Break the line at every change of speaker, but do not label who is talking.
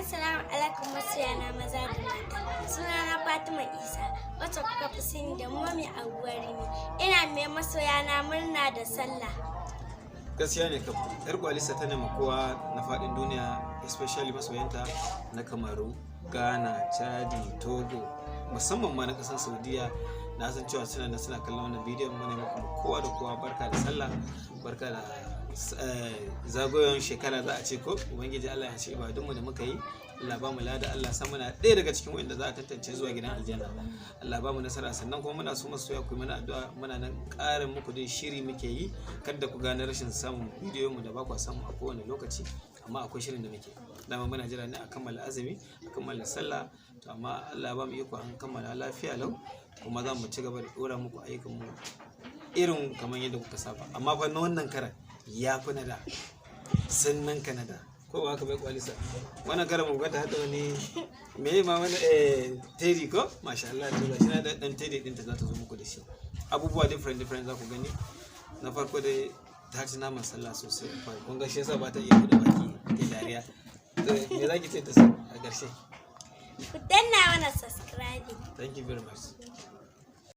Assalamu alaikum masoyana maza da mata. Sunana Fatima Isa, wacce kuka fi sani da Mummy Anguwar Rimi. Ina mai masoyana murna da sallah.
Gaskiya ne kam, yar kwalisa ta nema kowa na faɗin duniya, especially masoyanta na Kamaru, Ghana, Chadi, Togo, musamman ma na ƙasar Saudiya. Na san cewa suna nan suna kallon wannan bidiyon. Mu ne muku kowa da kowa barka da sallah, barka da zagayowar shekara za a ce ko. Ubangiji Allah ya ci ibadunmu da muka yi, Allah ba mu lada, Allah sa muna ɗaya daga cikin wanda za a tantance zuwa gidan aljanna. Allah ba mu nasara. Sannan kuma muna so masoya ku yi mana addu'a. Muna nan ƙarin muku dai shiri muke yi, kada ku gane rashin samun bidiyon mu da ba ku samu a kowane lokaci, amma akwai shirin da muke. Dama muna jira ne a kammala azumi, a kammala sallah. To amma Allah ya ba mu iko an kammala lafiya lau, kuma za mu ci gaba da ɗora muku ayyukan mu irin kamar yadda kuka saba. Amma fa na wannan karan ya fi na da, sannan ka na da ko ba haka bai kwalisa. Wannan karan mu gwada hada wani me ma wani teddy ko, masha Allah. To gashi na da dan teddy ɗinta, za ta zo muku da shi. Abubuwa different different za ku gani. Na farko dai ta ci naman sallah sosai, kun ga shi yasa ba ta iya buɗe baki ta dariya. To me za ki ce ta su a ƙarshe?
Ku danna mana subscribing.
Thank you very much.